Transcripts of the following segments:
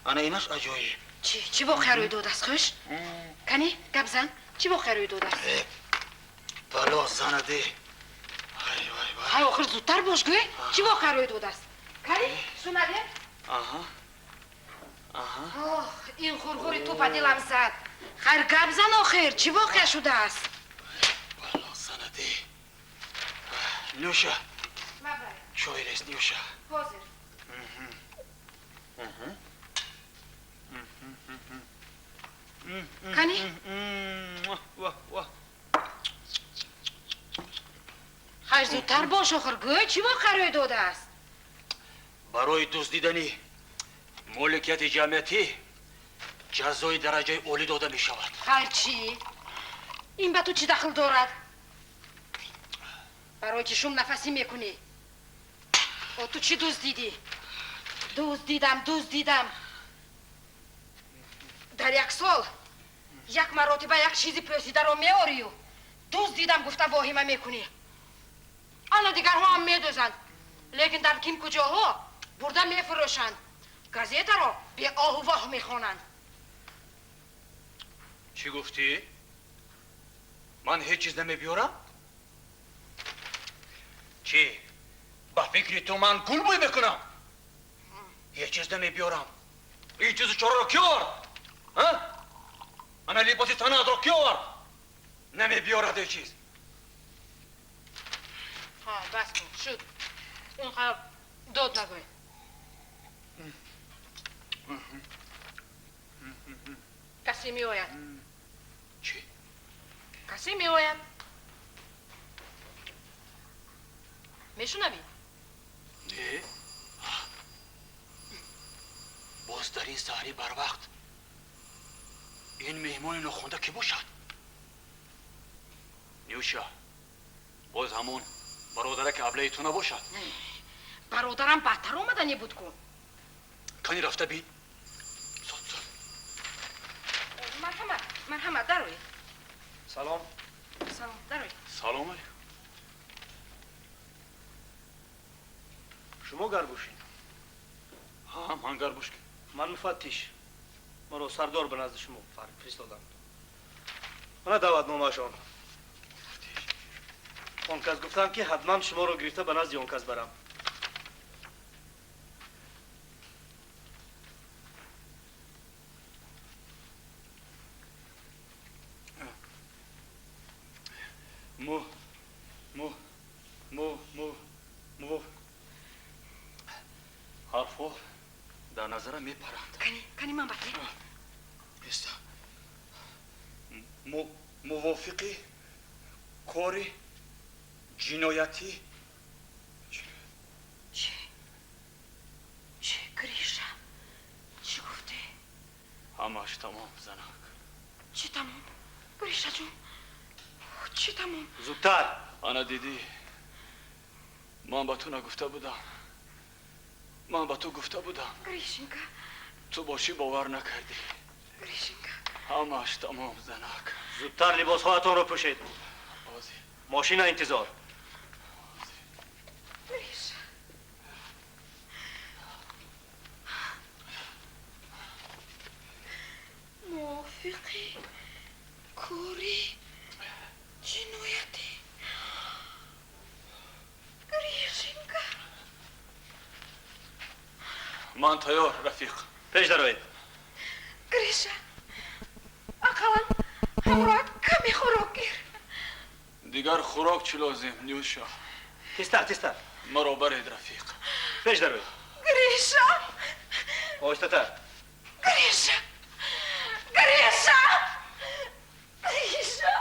Ана инаш аҷоиб. Чӣ? Чӣ воқеа рӯй додааст, хуш? Кани, гап зан. Чӣ воқеа рӯй додааст? Бало занаде. Вай, вай, вай. Ҳай, охир зудтар бош, гӯй. Чӣ воқеа рӯй додааст? Кани, шунавем? Аҳа. Аҳа. Ох, ин ғурғури ту ба дилам зад. Хайр, гап зан охир, чӣ воқеа шудааст? Бало занаде. Нюша. Лабай. Чой рез, Нюша. Ҳозир. Кани? Хайр, зудтар бош охир, гӯй, чӣ воқеа рӯй додааст? Барои дуздидани моликияти ҷамъиятӣ ҷазои дараҷаи олӣ дода мешавад. Хайр, чӣ? Ин ба ту чӣ дахл дорад? Барои чӣ шум нафасӣ мекунӣ? О, ту чӣ дуздидӣ? Дуздидам, дуздидам. Дар як сол як маротиба як чизи пӯсидаро меорию дуздидам гуфта воҳима мекунӣ. Ана дигарҳо ҳам медузанд, лекин дар ким куҷоҳо бурда мефурӯшанд. Газетаро беоҳу воҳ мехонанд. Чӣ гуфтӣ? Ман ҳеҷ чиз намебиёрам? Чӣ? Ба фикри ту ман гул бӯй мекунам? Ҳеҷ чиз намебиёрам. Ин чизу чораро кӣ овард? Ана либоси санаатро кӣ овард? Намебиёрад ҳеҷ чиз. Ҳа, бас кун, шуд. Ин қадр дод нагӯй. Касе меояд. Чӣ? Касе меояд. Мешунавӣ? Не. Боз дар ин саҳари барвақт ин меҳмони нохонда кӣ бошад? Нюша, боз ҳамон бародараки аблаи ту набошад? Бародарам бадтар омадане буд ку. Кани рафта бин. Зуд, зуд. Марҳамат, марҳамат, дароед. Салом. Салом, дароед. Салом алейкум. Шумо Гарбушин? Ҳа, ман Гарбушкин. Ман муфаттиш. Маро сардор ба назди шумо фиристоданд. Мана даъватномаашон. Он кас гуфтанд, ки ҳатман шуморо гирифта ба назди он кас барам. Му, му, му, му, му. Ҳарфҳо дар назарам мепаранд. Кани, кани ман батре. Иста. Мувофиқи кори ҷиноятӣ. Чӣ? Чӣ, Гриша? Чӣ гуфтӣ? Ҳамааш тамом, занак. Чӣ тамом? Гриша ҷон, чӣ тамом? Зудтар. Ана дидӣ, ман ба ту нагуфта будам. Ман ба ту гуфта будам. Гришенька. Ту бошӣ бовар накардӣ. Гришенька. Ҳамааш тамом, занак. Зудтар либосҳоятонро пӯшед. Ҳозир. Мошина интизор. Гриша. Мувофиқи кори ҷиноятӣ. Гришенька. Ман тайёр, рафиқ. Пеш дароед. Гриша, ақаллан ҳамроҳат каме хӯрок гир. Дигар хӯрок чӣ лозим, Нюша? Тезтар, тезтар. Маро баред, рафиқ. Пеш дароед. Гриша! Оҳистатар. Гриша! Гриша! Гриша!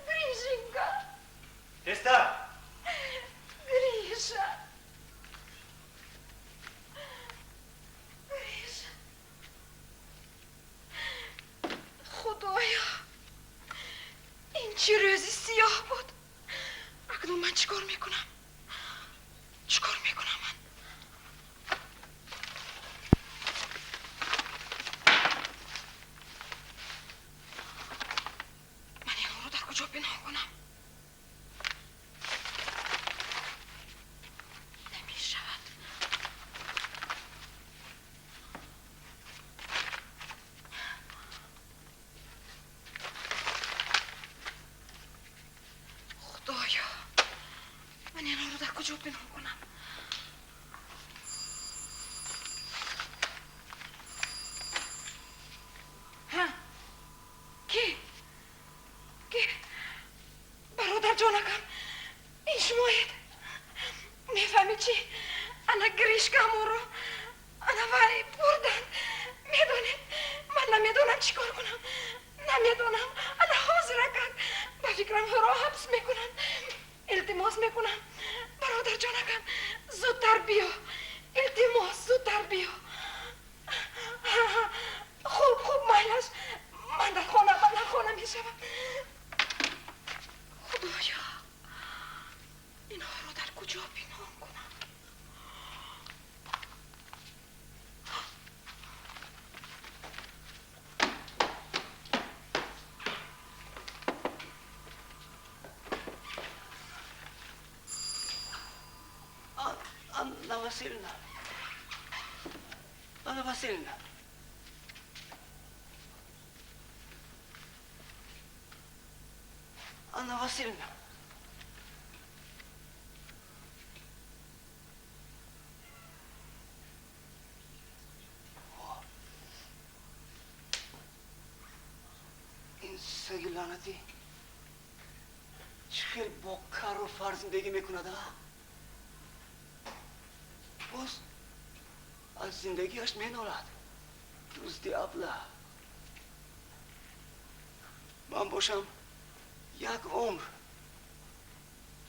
Гришенька! Тезтар! Гриша! Гриша! Худоё! Ин чӣ рӯзи сиёҳ буд! Акнун ман чӣ кор мекунам? Чӣ кор мекунам ман? Ман инҳоро дар куҷо пинҳон кунам? Намешавад. Куҷо пинҳон кунам? Ҳа, ки? Ки? Бародарҷонакам, ин шумоед? Мефаҳмӣ чӣ? Ана Гришкаморо ана вай бурданд. Медонед, ман намедонам чӣ кор кунам. Намедонам. Ана ҳозир акак ба фикрам ӯро ҳабс мекунанд. Илтимос мекунам, бародарҷонакам, зудтар биё. Илтимос, зудтар биё. Хуб, хуб, майлаш. Ман дар хона, ман дар хона мешавам. Худоё, инҳоро дар куҷо пинҳон кунам? Анна Васильевна. Анна Васильевна. Анна Васильевна. Ин саги лаънатӣ чӣ хел бо кару фар зиндагӣ мекунад, а? Боз аз зиндагиаш менолад. Дузди абла. Ман бошам як умр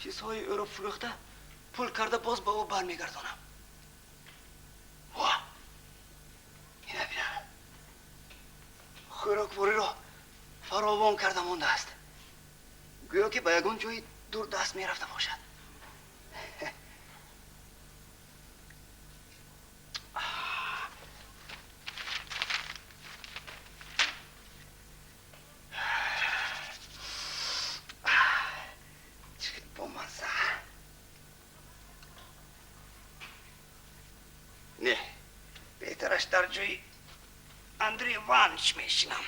чизҳои ӯро фурӯхта пул карда боз ба ӯ бармегардонам. Во! Ина бина. Хӯроквориро фаровон карда мондааст. Гӯё ки ба ягон ҷои дурдаст мерафта бошад. Чӣ хел бомазза. Не, беҳтараш дар ҷои Андрей Иванович мешинам.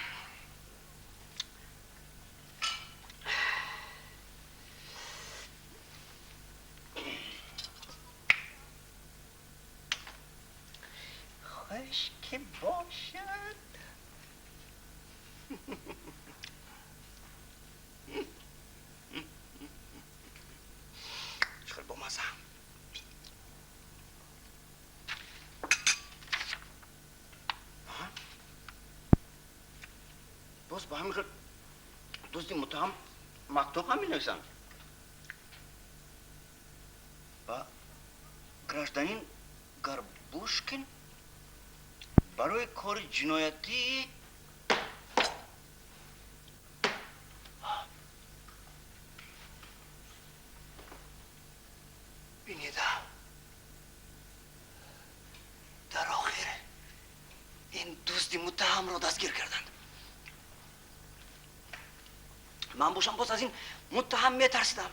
Хуш ки бошад. Чӣ хел бомазза. Боз ба ҳамин хел дузди муттаҳам мактуб ҳам менависанд. Ба гражданин Горбушкин барои кори ҷиноятӣ бинеда. Дар охир ин дузди муттаҳамро дастгир карданд. Ман бошам боз аз ин муттаҳам метарсидам.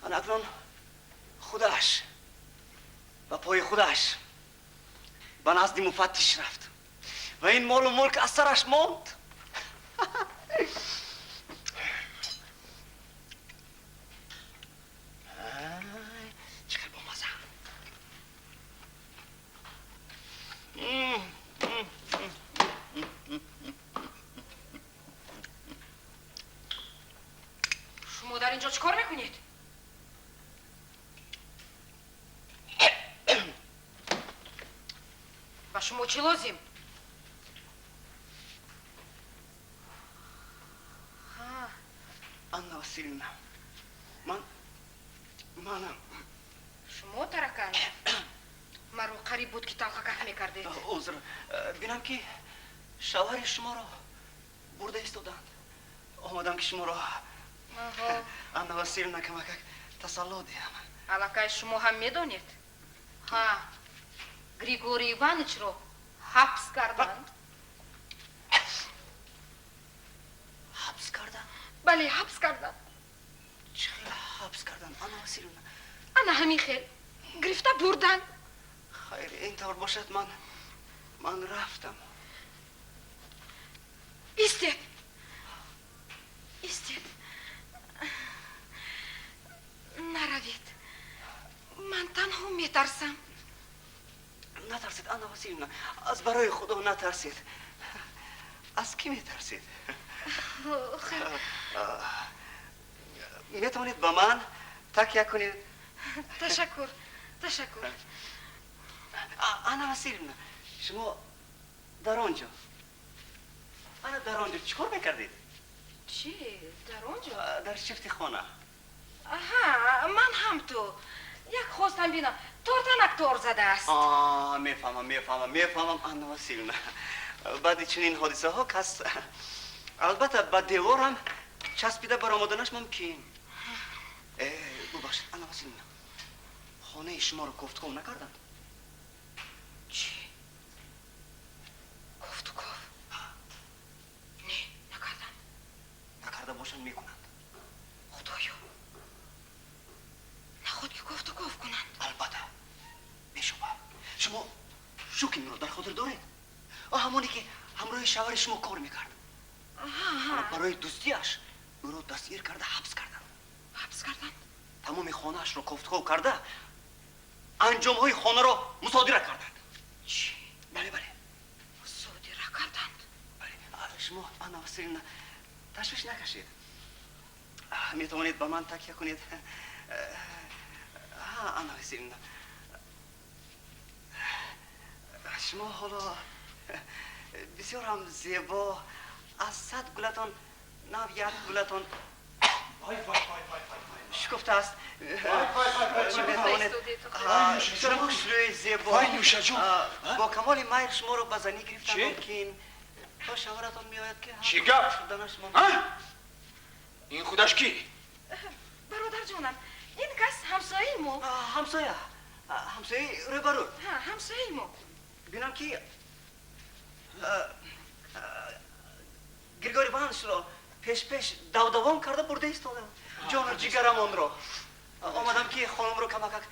Ана акнун худаш ба пои худаш ба назди муфаттиш рафт ва ин молу мулк аз сараш монд. Чӣ хел бомазза. Шумо дар инҷо чӣ кор мекунед? Ба шумо чӣ лозим? Анна Васильевна, манам. Шумо таракан? Маро қариб буд ки талхакак мекардед. Узр, бинам ки шавҳари шуморо бурда истоданд. Омадам ки шуморо Анна Васильевна камакак тасалло диҳам. Аллакай шумо ҳам медонед? Ҳа, Григорий Иванычро ҳабс карданд. Ҳабс карданд? Бале, ҳабс карданд. Чӣ хел ҳабс карданд, Анна Васильевна? Ана ҳамин хел гирифта бурданд. Хайр, ин тавр бошад, ман рафтам. Истед, истед. Васильевна, аз барои Худо натарсед. Аз кӣ метарсед? Метавонед ба ман такя кунед. Ташаккур, ташаккур. Анна Васильевна, шумо дар он ҷо, ана дар он ҷо чӣ кор мекардед? Чӣ? Дар он ҷо? Дар шифти хона. Аҳа, ман ҳам ту. Як хостам бинам, тортанак тор задааст. Мефаҳмам, мефаҳмам, мефаҳмам, Анна Васильевна. Баъди чунин ҳодисаҳо кас албатта ба деворам часпида баромаданаш мумкин. Бубахшед, Анна Васильевна, хонаи шуморо кофтуков накарданд? Чӣ? Кофтуков? Не, накарданд. Накарда бошанд, мекунанд. Худоё, наход ки кофтуков кунанд. Албатта, бешубҳа. Шумо Шукинро дар хотир доред? Ҳамоне ки ҳамроҳи шавҳари шумо кор мекард. Барои дуздиаш ӯро дастгир карда ҳабс карданд. Ҳабс карданд? Тамоми хонаашро кофтуков карда, анҷомҳои хонаро мусодира карданд. Чӣ? Бале, бале. Мусодира карданд? Бале. Шумо, Анна Васильевна, ташвиш накашед. Метавонед ба ман такя кунед. Анна Васильевна, шумо ҳоло бисёр ҳам зебо, аз 100 гулатон нав як гулатон вай вай вай вай вай шукуфтааст. Метавонед бисёр хушрӯи зебо. Вай, Нюшаҷон, бо камоли майл шуморо ба занӣ гирифтан мумкин. То шавҳаратон меояд ки чӣ гап? Ин худаш кӣ? Бародарҷонам, ин кас ҳамсояи мо. Ҳамсоя, ҳамсояи рӯбарӯ. Ҳамсояи мо. Бинам ки Григорий Ивановичро пеш-пеш давдавон карда бурда истодам. Ҷону ҷигарамонро. Омадам ки хонумро камакак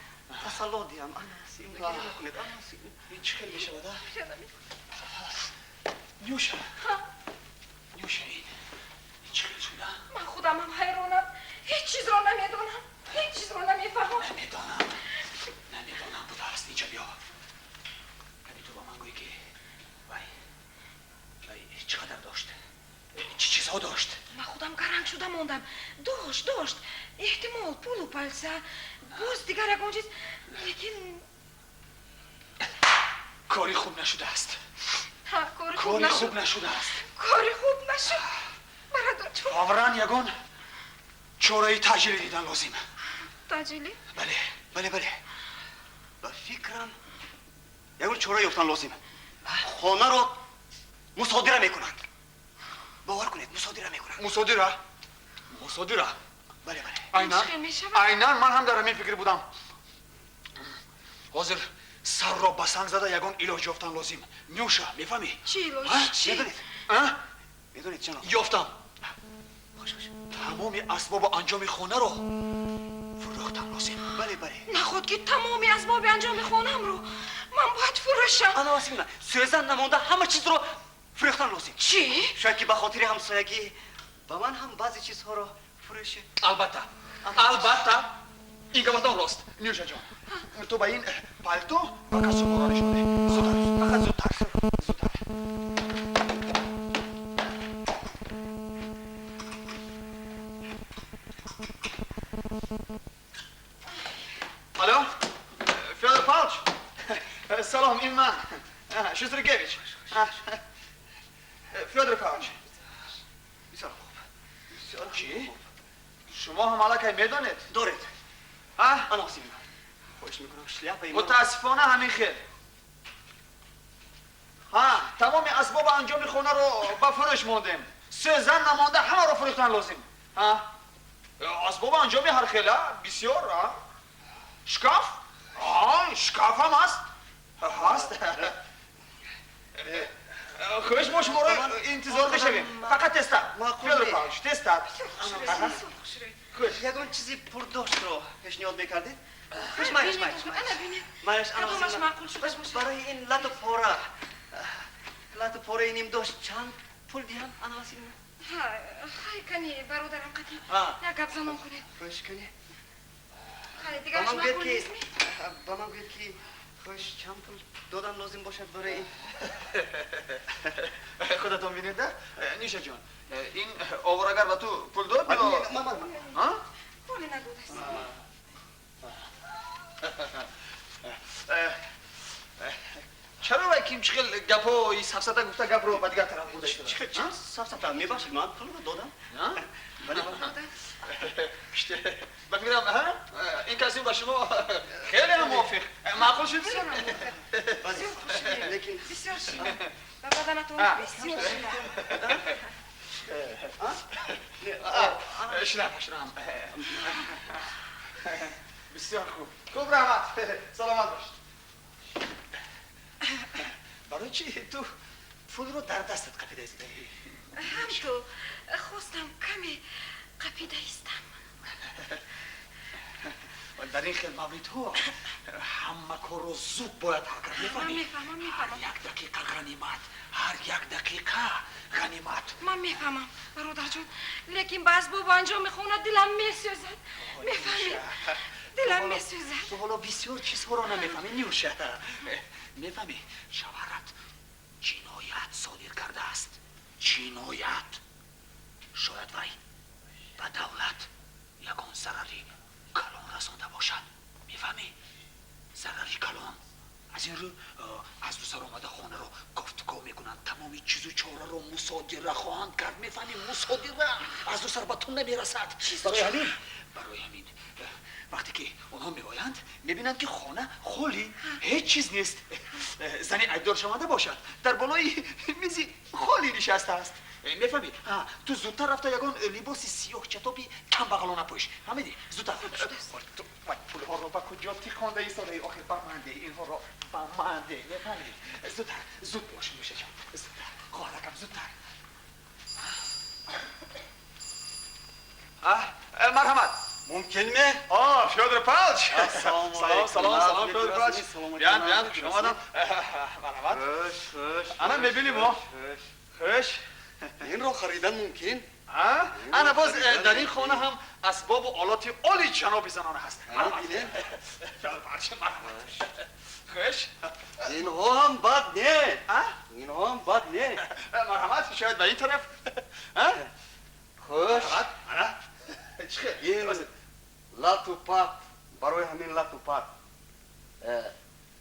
тасалло диҳам. Гиря накунед. Ин чӣ хел мешавад, а? Нюша, Нюша, ин чӣ хел шуда? Ман худамам ҳайронам. Ҳеҷ чизро намедонам. Ҳеҷ чизро намефаҳмам. Намедонам, намедонам будааст. Инҷа биё. Кани ту ба ман гӯй ки вай, вай чӣ қадар дошт? Чӣ чизҳо дошт? Ман худам гаранг шуда мондам. Дошт, дошт. Эҳтимол пулу палса, боз дигар ягон чиз, лекин кори хуб нашудааст. Кори хуб нашудааст. Кори хуб нашуд. Бародарҷон. Фавран ягон чораи таъҷилӣ дидан лозим. Таъҷилӣ? Бале, бале, бале. Ба фикрам ягон чора ёфтан лозим. Хонаро мусодира мекунанд. Бовар кунед, мусодира мекунанд. Мусодира? Мусодира? Бале, бале. Айнан, айнан ман ҳам дар ҳамин фикр будам. Ҳозир сарро ба санг зада ягон илоҷ ёфтан лозим. Нюша, мефаҳмӣ? Чӣ илоҷ? Чӣ? Медонед? Медонед, ҷаноб? Ёфтам. Хуш, хуш. Тамоми асбобу анҷоми хонаро фурӯхтан лозим. Бале, бале. Наход ки тамоми асбоби анҷоми хонаамро ман бояд фурӯшам. Анна Васильевна, сӯзан намонда ҳама чизро фурӯхтан лозим. Чӣ? Шояд ки ба хотири ҳамсоягӣ ба ман ҳам баъзе чизҳоро фурӯшед. Албатта, албатта. Ин гапатон рост. Нюшаҷон, ту ба ин палто ва костюмҳоро нишон деҳ. Зудтар, фақат зудтар, зудтар. Алло, Фёдор Павлович? Салом, ин ман, Шустрикевич. Фёдор Павлович. Бисёр хуб. Чӣ? Шумо ҳам аллакай медонед? Доред. Анна Васильевна, хоҳиш мекунам шляпаи ман. Мутаассифона ҳамин хел. Ҳа, тамоми асбобу анҷоми хонаро ба фурӯш мондем. Сӯзан намонда ҳамаро фурӯхтан лозим. Ҳа, асбобу анҷоми ҳар хела бисёр. Шкаф? Шкаф ҳам ҳаст. Ҳаст. Хуш, мо шуморо интизор мешавем. Фақат тезтар. Фёдор Павлович, тезтар. Хуш, ягон чизи пурдоштро пешниҳод мекардед? Хуш, майлаш, майлаш. Майлаш, Анна Васильевна. Барои ин лату пора, лату пораи нимдошт чанд пул диҳам, Анна Васильевна? Хай, кани, бародарам қатӣ як гап занон кунед. Хуш, кани. Хай, дигараш маъқул нестми? Ба ман гӯед ки Хуш, чанд пул додан лозим бошад барои ин? Худатон бинед, Ниша ҷон, ин оворагар ба ту пул дод ё Пуле надодааст. Чаро вай ким чӣ хел гапҳои сафсата гуфта гапро ба дигар тараф бурда истода? Сафсата? Мебахшед, ман пулро додам. Ба фикрам, ин касим ба шумо хеле ҳам мувофиқ. Маъқул шуд? Бисёр ширин. Ба баданатон бисёр ширин. Шунам, шунам. Бисёр хуб. Хуб, раҳмат. Саломат бош. Барои чӣ ту пулро дар дастат қапида истодаӣ? Ҳам ту хостам каме қапида истам. Дар ин хел мавридҳо ҳама корро зуд бояд ҳал кард, мефаҳмӣ? Мефаҳмам, мефаҳмам. Ҳар як дақиқа ғанимат, ҳар як дақиқа ғанимат. Ман мефаҳмам, бародарҷон, лекин ба асбобу анҷоми хона дилам месӯзад. Мефаҳмед? Дилам месӯзад. Ту ҳоло бисёр чизҳоро намефаҳмӣ, Нюша. Мефаҳмӣ, шавҳарат ҷиноят содир кардааст. Ҷиноят. Шояд вай ба давлат ягон зарари калон расонда бошад. Мефаҳмӣ? Зарари калон. Аз ин рӯ аз ду сар омада хонаро кофтуков мекунанд, тамоми чизу чораро мусодира хоҳанд кард. Мефаҳмӣ? Мусодира аз ду сар ба ту намерасад. Барои ҳамин вақте ки онҳо меоянд, мебинанд ки хона холӣ, ҳеҷ чиз нест. Зани айбдоршаванда бошад, дар болои мизи холӣ нишастааст. Мефаҳмӣ? Ту зудтар рафта ягон либоси сиёҳ чатоби камбағалона пӯш. Фаҳмидӣ? Зудтар. Пулҳоро ба куҷо тиқонда истодаӣ? Охир ба ман деҳ, инҳоро ба ман деҳ. Мефаҳмидӣ? Зудтар, зуд бош, Нӯшаҷон. Зудтар, хоҳаракам, зудтар. Марҳамат. Мумкин ме? Фёдор Павлович. Салом, салом, салом, Фёдор Павлович. Биён, биён, хуш омадам. Марҳамат. Хуш, хуш. Ана мебинем мо. Хуш. Инро харидан мумкин? Ана боз дар ин хона ҳам асбобу олоти оли ҷаноби занона ҳаст. Бинем. Фёдор Павлович, марҳамат. Хуш. Инҳо ҳам бад не. Инҳо ҳам бад не. Марҳамат, шояд ба ин тараф. Хуш. Ана. Ин лату пат, барои ҳамин лату пат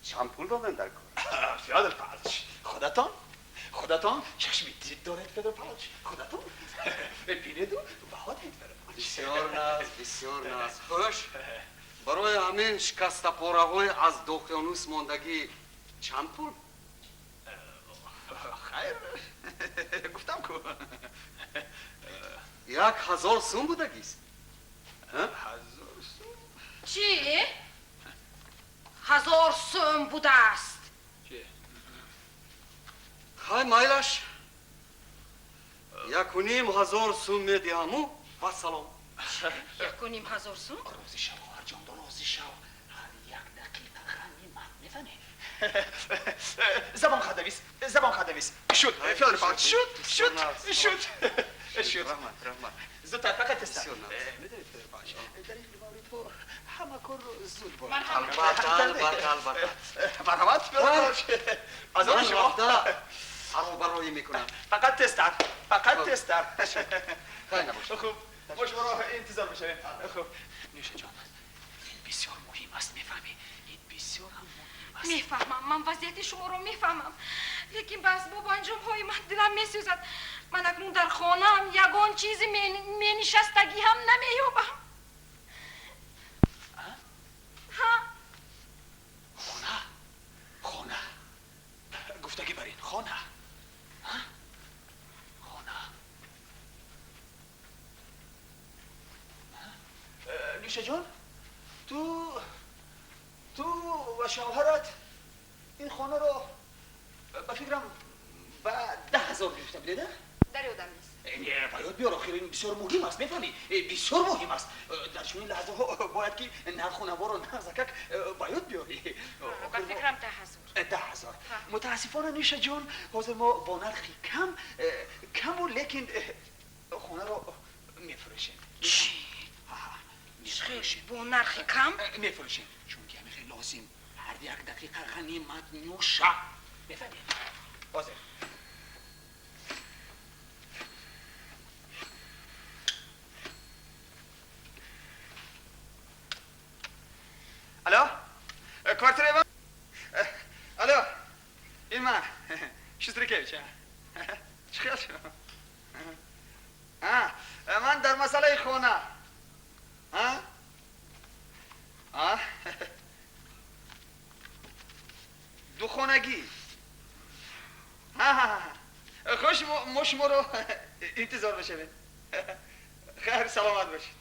чанд пул додем дар кор? Фёдор Павлович, худатон худатон чашми дид доред, Фёдор Павлович, худатон бинеду баҳо диҳед, Фёдор Павлович. Бисёр наз, бисёр наз. Хуш, барои ҳамин шикастапораҳои аз доқёнус мондагӣ чанд пул? Хайр, гуфтам ку. 1000 сум будагист. 1000 сум? Чӣ? 1000 сум будааст. Хай, майлаш. 1500 сум медиҳаму ва салом. 1500 сум? Розӣ шав, хоҳарҷон, розӣ шав. Ҳар як дақиқа ғанимат, мефаҳмӣ? Забон хадавис, забон хадавис. Шуд, Фёдор Павлович, шуд, шуд, шуд. Шуд. Раҳмат, раҳмат. Зудтар, фақат тезтар. Медонед, Фёдор Павлович, дар ин мавридҳо ҳама корро зуд бояд. Албатта, албатта, албатта. Марҳамат, Фёдор Павлович. Аз он шумо. Аробароӣ мекунам. Фақат тезтар, фақат тезтар. Хай набошад. Хуб, мо шуморо интизор мешавем. Хуб, Нӯшаҷон, ин бисёр муҳим аст, мефаҳмӣ? Ин бисёр ҳам муҳим аст. Мефаҳмам, ман вазъияти шуморо мефаҳмам. Лекин ба асбобу анҷомҳои ман дилам месӯзад. Ман акнун дар хонаам ягон чизи менишастагӣ ҳам намеёбам. Хона, хона. Гуфтагӣ бар ин хона. Хона. Нӯшаҷон, ту ва шавҳарат ин хонаро ба фикрам ба 10,000 гирифта будед, а? Дар ёдам нест. Не, ба ёд биёр, охир ин бисёр муҳим аст, мефаҳмӣ? Бисёр муҳим аст. Дар чунин лаҳзаҳо бояд ки нарху наворо нағзакак ба ёд биёрӣ. Ба фикрам 10,000. 10,000. Мутаассифона, Нӯшаҷон, ҳозир мо бо нархи кам, каму лекин хонаро мефурӯшем. Чӣ? Бо нархи кам? Мефурӯшем, чунки ҳамин хел лозим. Ҳар Як дақиқа ғанимат нюша. Мефаҳмед? Ҳозир. Алло? Квартира Иван? Алло? Ин ман. Шустрикевич. Чӣ хел шуд? Ман дар масъалаи хона. Духонагӣ. Хуш, мо шуморо интизор мешавем. Хайр, саломат бошед.